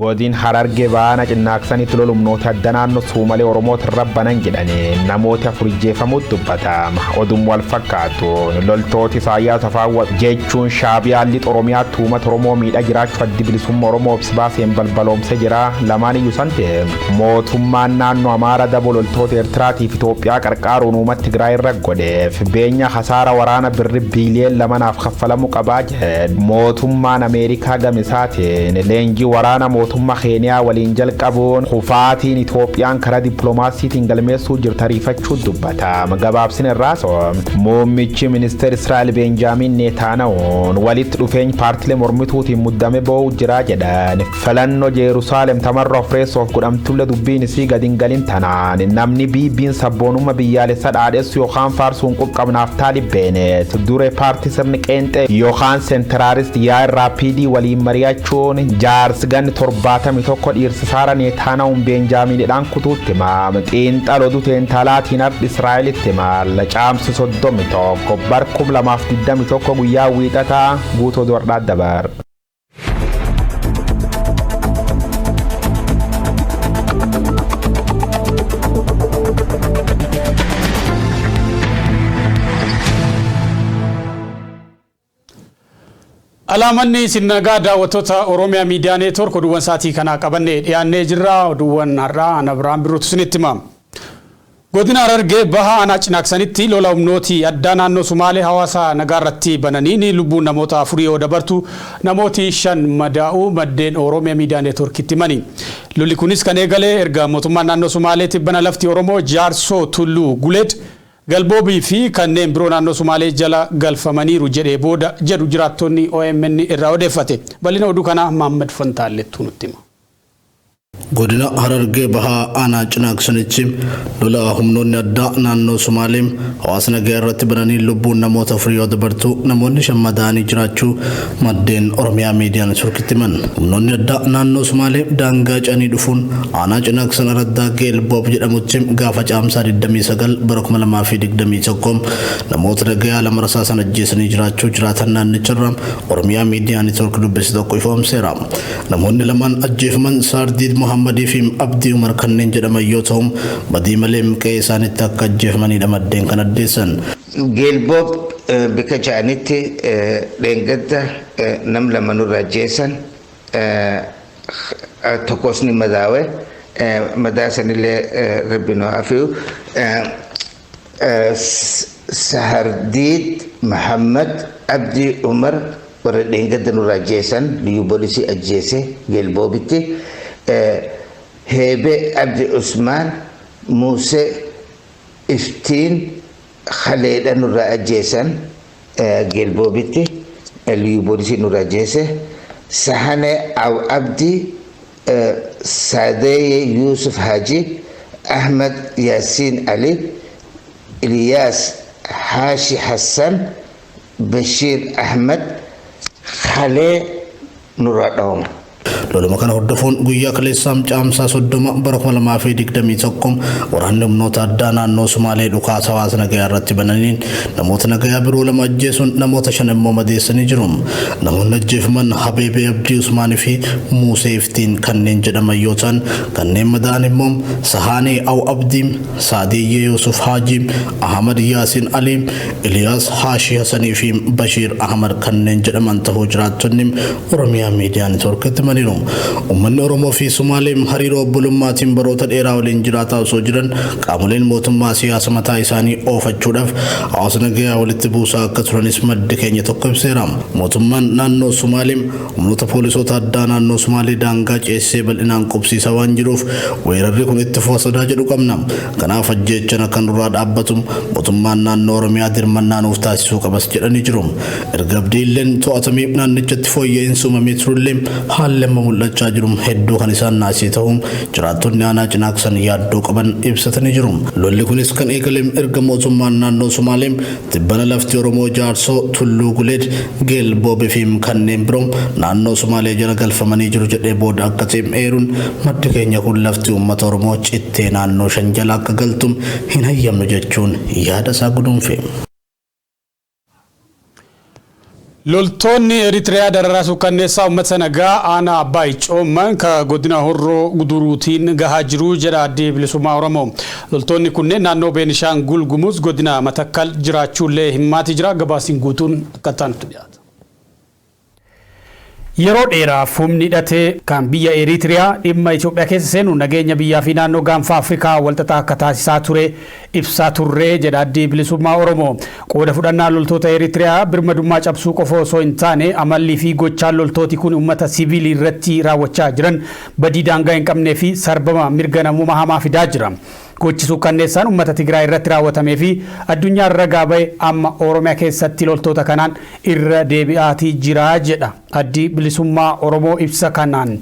Godin Harargee Baana Cinnaaksanitti lola humnoota adda naannoo Suumalee Oromoota irra banan jedhanii namoota 4 ijjeefamuutu dubbatama. Oduun wal fakkaatuun loltooti Isaayyaas Afaawwaq jechuun Shaabiyaan lixa Oromiyaatti uummata Oromoo miidhaa jiraachuu Addi Bilisummaa Oromoo ibsa baaseen balbaloomsee jira. Lamaan iyyuu san ta'e mootummaan naannoo Amaara daboo loltoota Eertiraatiif Itoophiyaa qarqaaruun uummata Tigraay irra godheef beenya hasaara waraana birri biiliyoon lamanaaf kaffalamuu qabaa jedhe. Mootummaan Ameerikaa gama isaatiin leenjii waraana mootummaa Keeniyaa waliin jalqabuun kufaatiin Itoophiyaan karaa dippiloomaasiitiin galmeessuu jirtu ariifachuu dubbata. Gabaabsina irraa Muummichi ministeera Israa'el Beenjaamin Neetaanahuun walitti dhufeenya paartilee mormituutiin muddame boo'u jira jedhan. Filannoo Jeerusaalem tamarra ofreessoof godhamtulle dubbiin isii gadi hin galin tanaan namni BB'n sabboonummaa biyyaalessa dhaadhessu yookaan faarsuun qubqabnaaf Naftaalii Beeneet dure paartii sirni qeenxee yookaan seentiraarist Yaa'ir Raapiidii waliin mari'achuun jaarsi ganni 71 dhiirsi Saara Neetaanahuun Beenjaamiinidhaan kutuutti himaam. Xiinxal oduu teentalaatiin har'i Israa'elitti himal. Caamsi 31 bar 2021 guyyaa wiixataa guutuu oduu har'aa dabar. Alaamanni isin nagaa daawwattoota Oromiyaa Miidiyaa Neetwoork, oduuwwan sa'aatii kanaa qabannee dhiyaannee jirra. Oduuwwan har'aa ana Birhaan Birruutu isinitti hima. Godina Harargee Baha Aanaa Cinaaksanitti lola humnooti addaa naannoo Sumaalee hawaasa nagaa irratti bananiin lubbuun namoota afurii yoo dabartu, namooti 5 madaa'uu maddeen Oromia Media Network'tti himani. Lolli kunis kan eegale erga mootummaan naannoo Sumaalee tibbana lafti Oromoo Jaarsoo Tulluu Guleed, Galboobii fi kanneen biroo naannoo Sumaalee jala galfamaniiru jedhee booda jedhu jiraattonni omn irraa odeeffate. Bal'ina oduu kanaa Mahaammad Fantaallettuu nutti hima. Godina Harargee Bahaa Aanaa Cinaaksanitti lola humnoonni addaa naannoo Sumaalee hawaasa nagayaa irratti bananiin lubbuun namoota 4 yoo dabartu, namoonni 5 madaa'anii jiraachuu maddeen Oromiyaa Miidiyaa Networkitti himan. Humnoonni addaa naannoo Sumaalee daangaa ce'anii dhufuun Aanaa Cinaaksan araddaa Geelboob jedhamutti gaafa Caamsaa 29 bara 2021 namoota nagayaa 2 rasaasan ajjeesanii jiraachuu jiraataan naannicharraa Oromiyaa Miidiyaa Network dubbise tokko ifoomseera. Namoonni lamaan ajjeefaman Saardiid Mohaammadii fi Abdii Umar kanneen jedhaman yoo ta'u, badii malee qe'ee isaanitti akka ajjeefamaniidha maddeen kan addeessan. Geelboob bika ja'anitti dheengadda nam lama nurra ajjeesan, tokkos ni madaawe, madaa sanillee rabbi nu haa afiyu. Sahardiid Mahammad, Abdii Umar warra dheengadda nurraa ajjeesan, liyyuu poolisii ajjeese Geelboobitti. Heebe Abdi Usmaan, Muuse Iftiin Khaleedha nurraa ajjeesan Geelboobitti, liyyuu poolisii nurraa ajjeese. Sahane Aw Abdi, Saadeeye Yuusuf Haji, Ahmad Yaasiin Ali, Iliyaas Haashi Hassan, Bashiir Ahmad kalee nurraa dhawama. Loluma kana hordofuun guyyaa kaleessaa Caamsaa 30 bara 2021 waraanni humnoota addaa naannoo Sumaalee dhukaasa hawaasa nagayaa irratti bananiin namoota nagayaa biroo 2 ajjeesuun namoota 5 immoo madeessanii jiru. Namoonni ajjeefaman Habeebee Abdii Usmaan fi Muusee Iftiin kanneen jedhaman yoo ta'an, kanneen madaa'an immoo Sahaanee Aw Abdii, Saadiyyee Yuusuf Haajii, Ahmad Yaasin Alii, Iliyaas Haashii Hasanii fi Bashiir Ahmad kanneen jedhaman tahuu jiraattonni Oromiyaa Miidiyaa Network'tti himaniiru. Ummanni Oromoo fi Sumaalee hariiroo obbolummaatiin baroota dheeraa waliin jiraataa osoo jiran, qaamoleen mootummaa siyaasa mataa isaanii oofachuudhaaf hawaasa nagayaa walitti buusaa akka turanis maddi keenya tokko ibseera. Mootummaan naannoo Sumaalee humnoota poolisoota addaa naannoo Sumaalee daangaa ceesisee bal'inaan qubsiisaa waan jiruuf weerarri kun itti fufa sodaa jedhu qabna. Kanaaf ajjeechaan akka nurraa dhaabbatu mootummaan naannoo Oromiyaa dirmannaa nuuf taasisuu qabas jedhanii jiru. Erga Abdii Illeen to'atamee naannichatti fooyya'iinsi uumamee turullee, haalli amma mul'achaa jiru hedduu kan isaan naasise ta'uu jiraattonni aanaa Cinaaksan yaaddoo qaban ibsatanii jiru. Lolli kunis kan eegale erga mootummaan naannoo Sumaalee tibbana lafti Oromoo Jaarsoo, Tulluu Guleed, Geel Boob fi kanneen biroo naannoo Sumaalee jala galfamanii jiru jedhee booda akka ta'e eeruun, maddi keenya kun lafti uummata Oromoo cittee naannoo shan jala akka galtu hin hayyamnu jechuun yaada isaa guduunfe. Loltoonni Eritiriyaa dararaa suukkanneessaa uummata nagaa aanaa Abbaay Coomman ka godina Horroo Guduruutiin gahaa jiru jedha Addi Bilisummaa Oromoo. Loltoonni kunneen naannoo Beenishaangul Gumuz godina Matakkal jiraachuullee himaati jira. Gabaasiin guutuun akka ta'anitti dhiyaata. Yeroo dheeraaf humni hidhatee kan biyya Eritiriyaa dhimma Itoophiyaa keessa seenu nageenya biyyaa fi naannoo gaanfa Afrikaa walxaxaa akka taasisaa ture ibsaa turree jedha Addi Bilisummaa Oromoo. Qooda fudhannaa loltoota Eritiriyaa birmadummaa cabsuu qofa osoo hin taane, amallii fi gochaan loltooti kun uummata siviilii irratti raawwachaa jiran badii daangaa hin qabnee fi sarbama mirga namummaa hamaa fidaa jira. Gochi suukkanneessaan uummata Tigraay irratti raawwatamee fi addunyaa ragaa ba'e amma Oromiyaa keessatti loltoota kanaan irra deebi'aatii jira jedha Addi Bilisummaa Oromoo ibsa kanaan.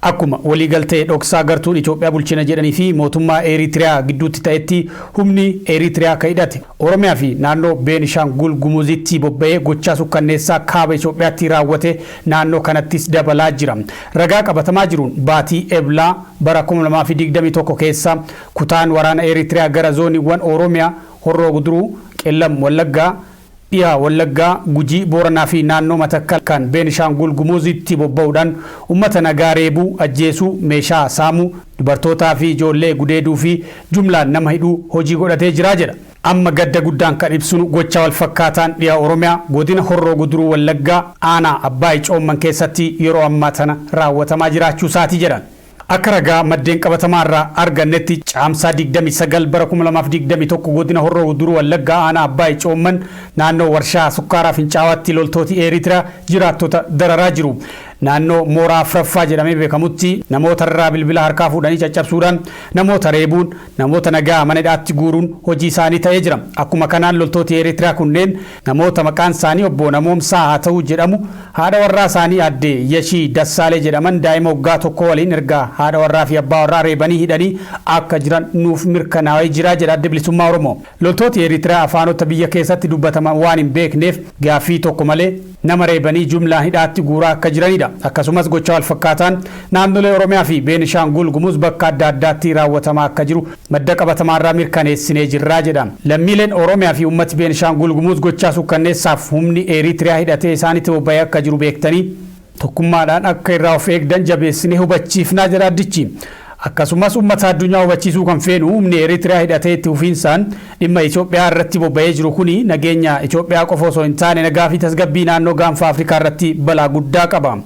Akkuma waliigaltee dhoksaa gartuun Itoophiyaa bulchina jedhanii fi mootummaa Eritiriyaa gidduutti ta'etti, humni Eritiriyaa ka hidhate Oromiyaa fi naannoo Beenishaangul Gumuzitti bobba'ee gochaa sukkanneessaa kaaba Itoophiyaatti raawwate naannoo kanattis dabalaa jira. Ragaa qabatamaa jiruun baatii Eblaa bara 2021 keessa kutaan waraana Eritiriyaa gara zooniiwwan Oromiyaa Horroo Guduruu, Qellam Wallaggaa, dhiha Wallaggaa, Gujii, Booranaa fi naannoo Matakkal kan Beenishaangul Gumuzitti bobba'uudhaan uummata nagaa reebuu, ajjeesuu, meeshaa saamuu, dubartootaa fi ijoollee gudeeduu fi jumlaan nama hidhuu hojii godhatee jira jedha. Amma gadda guddaan kan ibsinu gocha wal fakkaataan dhiha Oromiyaa godina Horroo Guduruu Wallaggaa aanaa Abbaay Coomman keessatti yeroo ammaa tana raawwatamaa jiraachuu isaati jedhan. Akka ragaa maddeen qabatamaa irraa argannetti, Caamsaa 29 bara 2021 godina Horroo Guduruu Wallaggaa aanaa Abbaay Coomman naannoo warshaa sukkaaraa Fincaawaatti loltooti Eritiriyaa jiraattota dararaa jiru. Naannoo mooraa afraffaa jedhamee beekamutti namoota irraa bilbila harkaa fuudhanii caccabsuudhaan, namoota reebuun, namoota nagaa mana hidhaatti guuruun hojii isaanii ta'ee jira. Akkuma kanaan loltooti Eritiriyaa kunneen namoota maqaan isaanii obbo Namoomsaa haa ta'u jedhamu, haadha warraa isaanii aadde Yashii Dassaalee jedhaman daa'ima waggaa 1 waliin erga haadha warraa fi abbaa warraa reebanii hidhanii akka jiran nuuf mirkanaa'ee jira jedha Adda Bilisummaa Oromoo. Loltooti Eritiriyaa afaanota biyya keessatti dubbataman waan hin beekneef gaaffii tokko malee nama reebanii jumlaan hidhaatti guuraa akka jiranidha. Akkasumas gocha wal fakkaataan naannolee Oromiyaa fi Beenishaangul Gumuz bakka adda addaatti raawwatamaa akka jiru madda qabatamaarraa mirkaneessinee jirraa jedha. Lammiileen Oromiyaa fi uummati Beenishaangul Gumuz gochaa sukkanneessaaf humni Eritiriyaa hidhatee isaanitti bobba'ee akka jiru beektanii tokkummaadhaan akka irraa of eegdan jabeessinee hubachiifnaa jedha addichi. Akkasumas uummata addunyaa hubachiisuu kan feenu, humni Eritiriyaa hidhatee itti fufiinsaan dhimma Itoophiyaa irratti bobba'ee jiru kuni nageenya Itoophiyaa qofa osoo hin taane nagaa fi tasgabbii naannoo gaanfa Afrikaa irratti balaa guddaa qaba.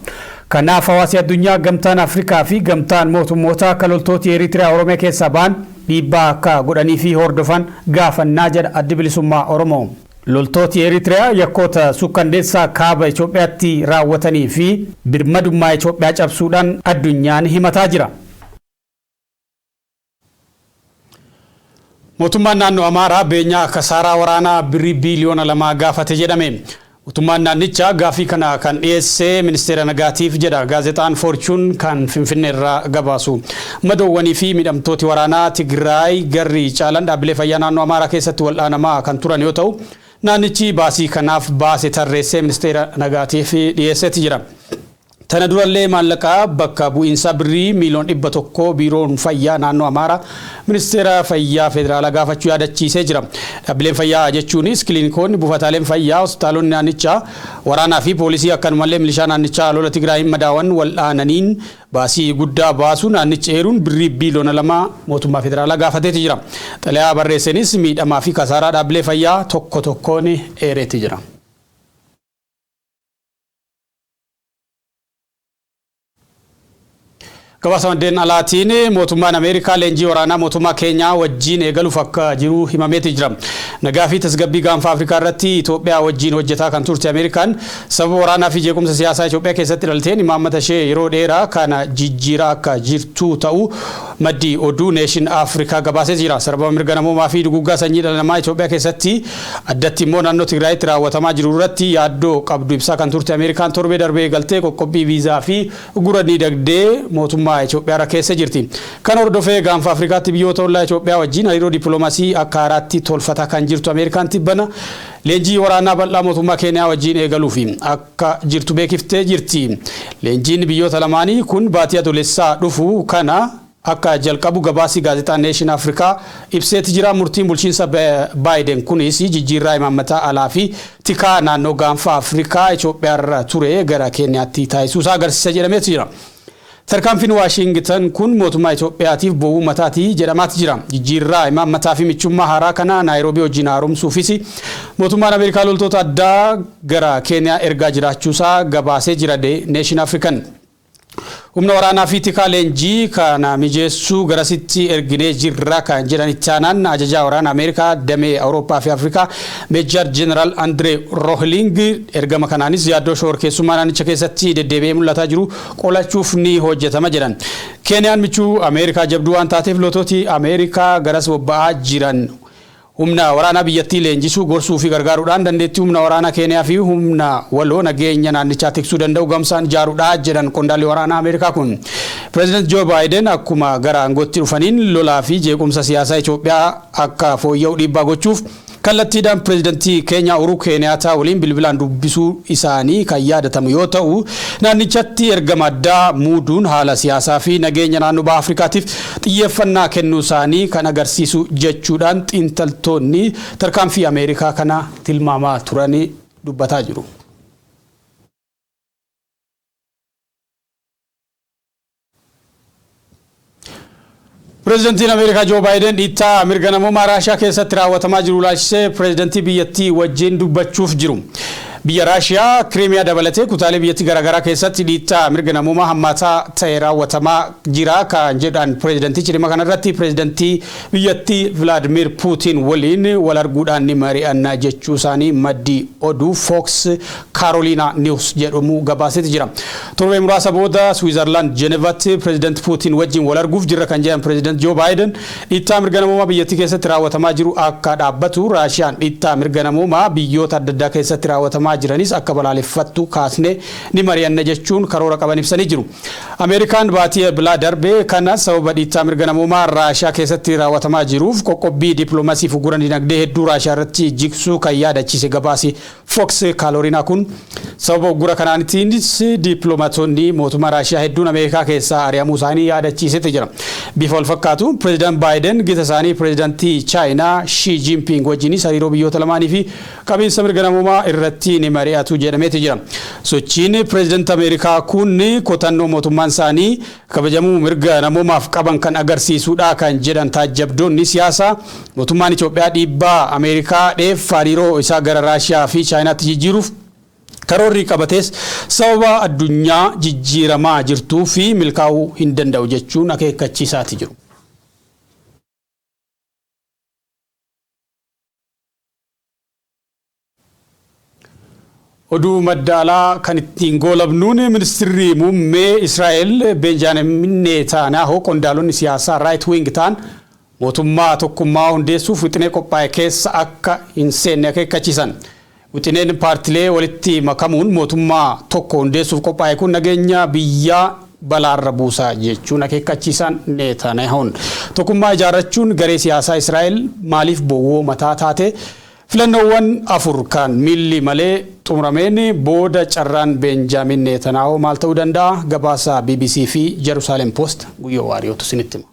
Kanaaf hawaasi addunyaa, gamtaan Afrikaa fi gamtaan mootummoota akka loltooti Eritiriyaa Oromiyaa keessaa ba'an dhiibbaa akka godhanii fi hordofan gaafannaa jedha Addi Bilisummaa Oromoo. Loltooti Eritiriyaa yakkoota sukkanneessaa kaaba Itoophiyaatti raawwatanii fi birmadummaa Itoophiyaa cabsuudhaan addunyaan himataa jira. Mootummaan naannoo Amaaraa beenyaa kasaaraa waraanaa birrii biiliyoona 2 gaafate jedhame. Mootummaan naannichaa gaafii kana kan dhiyeesse ministeera nagaatiif jedha gaazexaan Fortune kan Finfinnee irraa gabaasu. Madoowwanii fi miidhamtooti waraanaa Tigraay garri caalan dhaabbilee fayyaa naannoo Amaaraa keessatti wal'aanamaa kan turan yoo ta'u, naannichi baasii kanaaf baase tarreessee ministeera nagaatiif dhiyeesseeti jira. Tana durallee maallaqaa bakka bu'iinsaa birrii miiliyoona 100 biiroon fayyaa naannoo Amaaraa ministeera fayyaa federaalaa gaafachuu yaadachiisee jira. Dhaabbileen fayyaa jechuunis kiliinikoonni, buufataaleen fayyaa, hospitaalonni naannichaa waraanaa fi poolisii akkanumallee milishaa naannichaa lola Tigraayin madaawan wal'aananiin baasii guddaa baasuu naannichi eeruun birrii biiliyoona 2 mootummaa federaalaa gaafateeti jira. Xalayaa barreessenis miidhamaa fi kasaaraa dhaabbilee fayyaa tokko tokkoon eereeti jira. Gabaasa maddeen alaatiin, mootummaan Ameerikaa leenjii waraanaa mootummaa Keenyaa wajjin eegaluuf akka jiru himameeti jira. Nagaa fi tasgabbii gaanfa Afrikaa irratti Itoophiyaa wajjin hojjetaa kan turte Ameerikaan sababa waraanaa fi jeequmsa siyaasaa Itoophiyaa keessatti dhalteen imaammata ishee yeroo dheeraa kana jijjiiraa akka jirtu ta'uu maddi oduu Nation Afrikaa gabaasee jira. Sarbama mirga namoomaa fi duguggaa sanyii dhala namaa Itoophiyaa keessatti, addatti immoo naannoo Tigraayitti raawwatamaa jiru irratti yaaddoo qabdu ibsaa kan turte Ameerikaan torbee darbee galtee qoqqobbii viizaa fi gura diinagdee mootummaa Itoophiyaa irra keessa jirti. Kana hordofee gaanfa Afrikaatti biyyoota ollaa Itoophiyaa wajjin hariiroo dippiloomaasii akka haaraatti tolfataa kan jirtu Ameerikaan tibbana leenjii waraanaa bal'aa mootummaa Keeniyaa wajjin eegaluuf akka jirtu beekiftee jirti. Leenjiin biyyoota lamaanii kun baatii Adoolessaa dhufu kana Akka jalqabu gabaasii gaazexaa Nation Afrikaa ibseeti jira. Murtiin bulchiinsa Baayiden kunis jijjiirraa imaammataa alaa fi tikaa naannoo Gaanfa Afrikaa Itoophiyaarra ture gara Keeniyaatti taasisuusaa agarsiisa jedhameeti jira. Tarkaanfiin Waashingitan kun mootummaa Itoophiyaatiif bowwuu mataati jedhamaati jira. Jijjiirraa imaammataa fi michummaa haaraa kana Naayiroobii wajjin haaromsuufis mootummaan Ameerikaa loltoota addaa gara Keeniyaa ergaa jiraachuusaa gabaasee jira Nation African. Humna waraanaa fi tikaa leenjii kana mijeessuu garasitti erginee jirra kan jedhan itti aanaan ajajaa waraana Ameerikaa damee Awurooppaa fi Afrikaa, Meejar Jeneraal Andree Rohling, ergama kanaanis yaaddoo shororkeessummaa naannicha keessatti deddeebi'ee mul'ataa jiru qolachuuf ni hojjetama jedhan. Keeniyaan michuu Ameerikaa jabduu waan taateef, loltooti Ameerikaa garas bobba'aa jiran humna waraanaa biyyattii leenjisuu, gorsuu fi gargaaruudhaan dandeettii humna waraanaa Keeniyaa fi humna waloo nageenya naannichaa tiksuu danda'u gamsaan ijaaruudha jedhan qondaalli waraanaa Ameerikaa kun. Pireezidaant Joo Baayiden akkuma gara aangootti dhufaniin lolaa fi jeequmsa siyaasaa Itoophiyaa akka fooyya'u dhiibbaa gochuuf kallattiidhaan pireezidantii Keenyaa Uhuru Keeniyaataa waliin bilbilaan dubbisuu isaanii kan yaadatamu yoo ta'u, naannichatti ergama addaa muuduun haala siyaasaa fi nageenya naannoo Baha Afrikaatiif xiyyeeffannaa kennuu isaanii kan agarsiisu jechuudhaan xiinxaltoonni tarkaanfii Ameerikaa kana tilmaamaa turanii dubbataa jiru. Pireezidantiin Ameerikaa Joo Baayiden dhiittaa mirga namummaa Raashiyaa keessatti raawwatamaa jiru ilaalchisee pireezidantii biyyattii wajjin dubbachuuf jiru. Biyya Raashiyaa Kiriimiyaa dabalatee kutaalee biyyattii garaagaraa keessatti dhiittaa mirga namummaa hammaataa ta'e raawwatamaa jira kan jedhan pireezidantichi, dhimma kanarratti pireezidantii biyyattii Vilaadimir Puutiin waliin wal arguudhaan ni mari'anna jechuu isaanii maddi oduu Fox Carolina News jedhamu gabaaseeti jira. Torbee muraasa booda Swiizerlaand Jenevaatti pireezidanti Puutiin wajjin wal arguuf jirra kan jedhan pireezidanti Joo Baayiden, dhiittaa mirga namummaa biyyattii keessatti raawwatamaa jiru akka dhaabbatu, Raashiyaan dhiittaa mirga namummaa biyyoota adda addaa keessatti raawwatamaa jiranis akka balaaleffattu kaasne ni mari'anna jechuun karoora qaban ibsanii jiru. Ameerikaan baatii Eblaa darbe kana sababa dhiittaa mirga namummaa Raashiyaa keessatti raawwatamaa jiruuf qoqqobbii dippiloomaasii fi uggura dinagdee hedduu Raashiyaa irratti jigsuu kan yaadachiise gabaasi Fox Carolina kun, sababa uggura kanaaniitiinis dippiloomaatonni mootummaa Raashiyaa hedduun Ameerikaa keessaa ari'amuu isaanii yaadachiiseeti jira. Bifa wal fakkaatu pireezidaant Baayiden gita isaanii pireezidaantii Chaayinaa Shii Jinping wajjinis hariiroo biyyoota lamaanii fi qabiinsa mirga namummaa irratti ni mari'atu jedhameeti jira. Sochiin pireezidaantii Ameerikaa kun kutannoo mootummaan isaanii kabajamuu mirga namummaaf qaban kan agarsiisudha kan jedhan taajjabdoonni siyaasaa, mootummaan Itoophiyaa dhiibbaa Ameerikaa dheef hariiroo isaa gara Raashiyaa fi Chaayinaatti jijjiiruuf karoorri qabates sababa addunyaa jijjiiramaa jirtuu fi milkaa'uu hin danda'u jechuun akeekkachiisaati jiru. Oduu madda alaa kan ittiin goolabnuun, ministirri muummee Israa'el Benjaamin Netanyahu qondaalonni siyaasaa right wing ta'an mootummaa tokkummaa hundeessuuf wixinee qophaa'e keessa akka hin seenne akeekkachiisan. Wixineen paartilee walitti makamuun mootummaa tokko hundeessuuf qophaa'e kun nageenya biyyaa balaarra buusaa jechuun akeekkachiisan Netanyahuun. Tokkummaa ijaarrachuun garee siyaasaa Israa'el maaliif bowwoo mataa taate? Filannoowwan afur kan miilli malee xumurameen booda carraan Benjaamin Netanyahu maal ta'uu danda'a? Gabaasa BBC fi Jerusalem Post Guyyoo Waariyootu isinitti hima.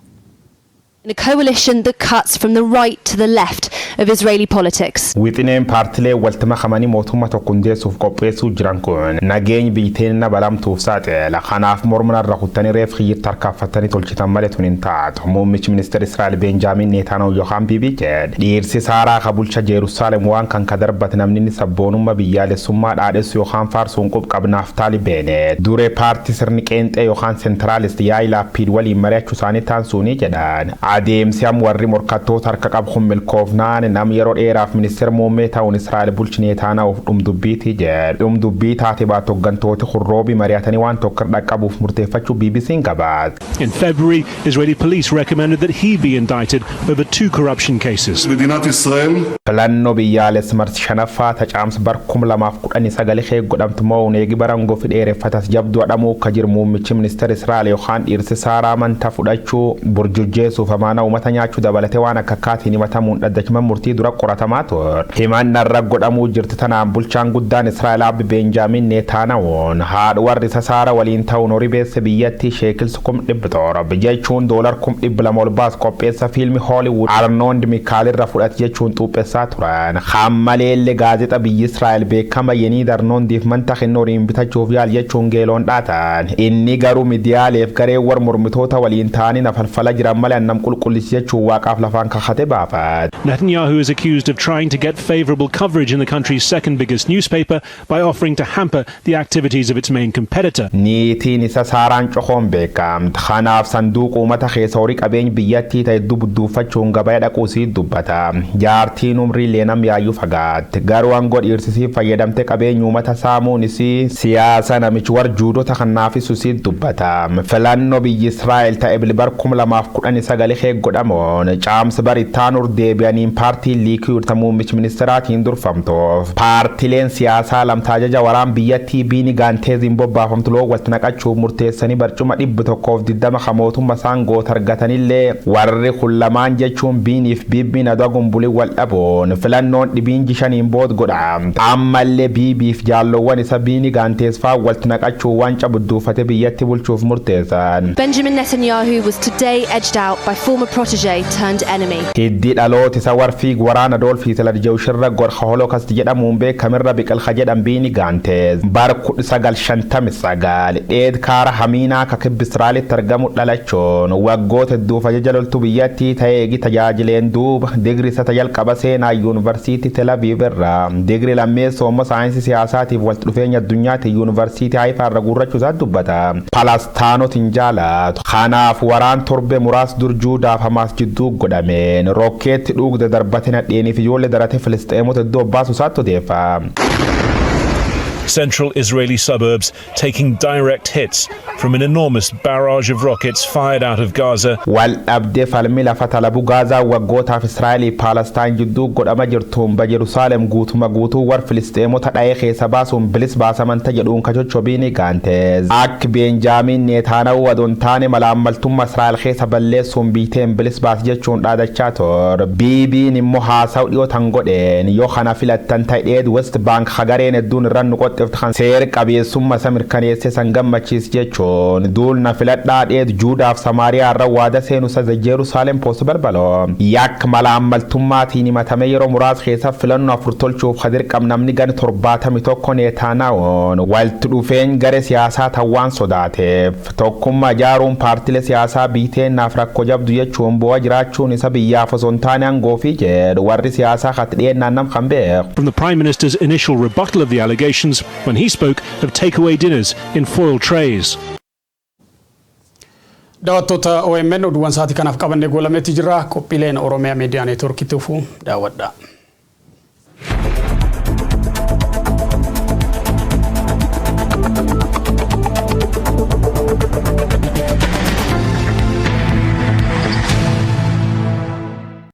In a coalition that cuts from the right to the left of Israeli politics. Wixineen paartilee walitti makamanii mootummaa tokko hundeessuuf qopheessuu jiran kun nageenya biyyattii balamtuuf saaxila. Kanaaf mormanarra kuttanii reef xiyyitti harkaaffatanii tolchitan malee tun hin taatu. Muummichi ministeera Israa'el Beenjaamin Neetaanoo yookaan Biibii jedhe. Dhiirsi Saaraa ka bulcha Jeerusaalem waan kan ka darbate namni inni sabboonummaa biyyaalessummaa dhaadhessu yookaan faarsuun qub qabnaaf taali Beeneet. Duree paartii sirni qeenxee yookaan centralist Yaayir Laappiid waliin mari'achuu isaanii taansuunii jedhan. Adeemsi amma warri morkattoota harka qabu kun milkoofnaan nam yeroo dheeraaf ministeera muummee ta'uun Israa'el bulchi Neetaanaa'uuf dhumdubbiiti jedhe. Dhumdubbii taate baatu hooggantooti hurroobii mari'atanii waan tokko dhaqqabuuf murteeffachuu BBC'n gabaase. In February, Israeli police recommended that he be indicted over two corruption cases. מדינת ישראל Filannoo biyyaalessa marsi shanaffaa tacaamsa bar 2019 kee godhamtu mo'uun eegi barangoo fi dheereffatas jabduu adhamuu akka jiru muummichi ministeera Israa'el yookaan dhiirsi Saaraa amantaa fudhachuu burjujjeessuuf amaanaa uummata nyaachuu dabalatee waan akka akkaatiin himatamuun dhaddachuma. murtii dura qoratamaa ture. Himannarra godhamuu jirti tanaan bulchaan guddaan Israa'el Abbi Beenjaamin Neetaanawoon haadha warri isa Saara waliin ta'uun horii beesse biyyattii sheekils 700,000 jechuun doolar 200,000 ol baas qopheessa fiilmi Hollywood Arnoond Mikaal irra fudhate jechuun xuuphessaa turan. Hammaleellee gaazexa biyyi Israa'el beekama Yenii Arnoondiif manta kennu horiin bitachuuf yaal jechuun geeloon dhaatan. Inni garuu miidiyaaleef garee war mormitoota waliin ta'anii nafalfala jiran malee annam qulqullisi jechuun waaqaaf lafaan kakate baafat. Netanyahu is accused of trying to get favorable coverage in the country's second biggest newspaper by offering to hamper the activities of its main competitor. Niitiin isa Saaraan cokoon beekamte. Kanaaf sanduuqa uummata keessa horii qabeenya biyyattii ta'e dubduufachuun gabaa dhaquu sii dubbata. Jaartiin umrii leenam yaayyuu fagaatte. Garuu aangoo dhiirsisii fayyadamte qabeenya uummata saamuun isii siyaasa namichi war juudota kanaafis sii dubbata. Filannoo biyyi Israa'el ta'e bilbar 2019 kee godhamuun caamsa barittaanur deebi'aniin paartiin Liikuud muummichi ministeeraatiin durfamtuuf paartileen siyaasaa lamtaa ajaja waraan biyyattii Biini Gaanteeziin bobbaafamtu loo walitti naqachuuf murteessanii barcuma 120 kan mootummaa isaan goota argatanillee, warri kun lamaan jechuun Biiniif Biibbiin adoo gumbulii wal dhabuun filannoon dhibiin jishaniin bood godha. Ammallee Biibiif jaalloowwan isa Biini Gaantees fa'aa walitti naqachuun waan cabudduufate biyyatti bulchuuf murteessan. Benjamin Netanyahu was today edged out by former protege turned enemy. Hiddi dhaloota isa warfiig waraana Adolf Hitler Jewshirra gorka Holocaust jedhamuun beekamirra biqilcha jedhan Biini Gaanteez bar 1959 dheed kaara hamiinaa ka kibba Israa'elitti argamu dhalachuun waggoota hedduuf ajaja loltuu biyyattii ta'ee eegi tajaajileen duuba digrii isa jalqaba seenaa Yuunivarsiitii Tel Aviv irraa, digrii lammeessoo immoo saayinsii siyaasaatiif walitti dhufeenya addunyaatti Yuunivarsiitii Haifaa irra guurrachuu isaa dubbata. Palastaanot hin jaalatu. Kanaaf waraan torbe muraas dur Juudaaf Hamaas jidduu godhameen rokkeetti dhuugda darbate nadheeniif ijoollee darate Filisxeemota iddoo baasu isaatti odeeffa. Central Israeli suburbs taking direct hits from an enormous barrage of rockets fired out of Gaza. Wal dhabdee falmi lafa talabu Gaazaa waggootaaf Israa'elii Paalestaan jidduu godhama jirtuun ba Yerusaalem guutuma guutuu war Filisxeemota dha'ee keessa baasuun bilis baasamanta jedhuun kachochobiini Gaanteez. Akka Beenjaamiin Neetaanawu adoon taane malaammaltummaa Israa'el keessa balleessuun biiteen bilis baas jechuun dhaadachaa ture. Biibiin immoo haasawu dhiyoo tan godheen yoo kana filattan ta'ee West Bank hagareen hedduun irran nu qoxxiftu kan seera qabeessummaa isa mirkaneesse san gammachiis jechuun duulna filadhaa dheed Juudaaf Samaariyaa irra waada seenu isa Jerusalem Post balbaloo. Yakka malaammaltummaatiin himatame yeroo muraasa keessa filannoo afur tolchuuf hadirqam namni gani 71 Neetaanaawon walitti dhufeen garee siyaasaa tawwaan sodaateef tokkummaa ijaaruun paartilee siyaasaa biiteen naaf rakkoo jabdu jechuun bu'aa jiraachuun isa biyyaaf osoo hin taane aangoo fi jedhu warri siyaasaa katti dhiyeennaan nam kan beeku. From the Prime Minister's initial rebuttal of the allegations when he spoke of takeaway dinners in foil trays. Daawwattoota OMN, oduuwwan sa'aatii kanaaf qabannee goolametti jira. Qophiileen Oromiyaa Miidiyaa Neetwoorkitti dhufuu daawwadha.